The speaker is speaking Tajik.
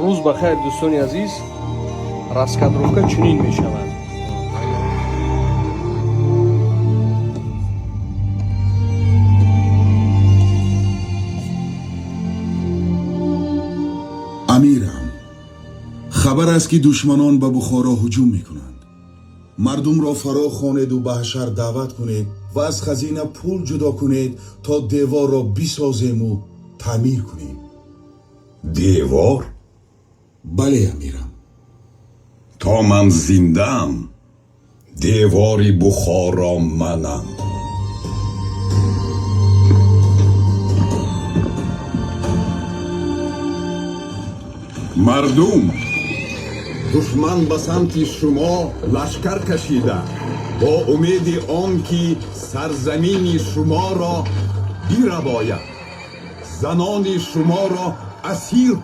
Рӯз ба хайр, дӯстони азиз. Раскадровка чунин мешавад. Амирам, хабар аст, ки душманон ба Бухоро ҳуҷум мекунанд. Мардумро фаро хонеду ба ҳашар даъват кунед ва аз хазина пул ҷудо кунед, то деворро бисозему таъмир кунем. Девор? Бале, амирам. То ман зиндаам, девори Бухоро манам. Мардум, душман ба самти шумо лашкар кашида, бо умеди он ки сарзамини шуморо бирабояд, занони шуморо асир.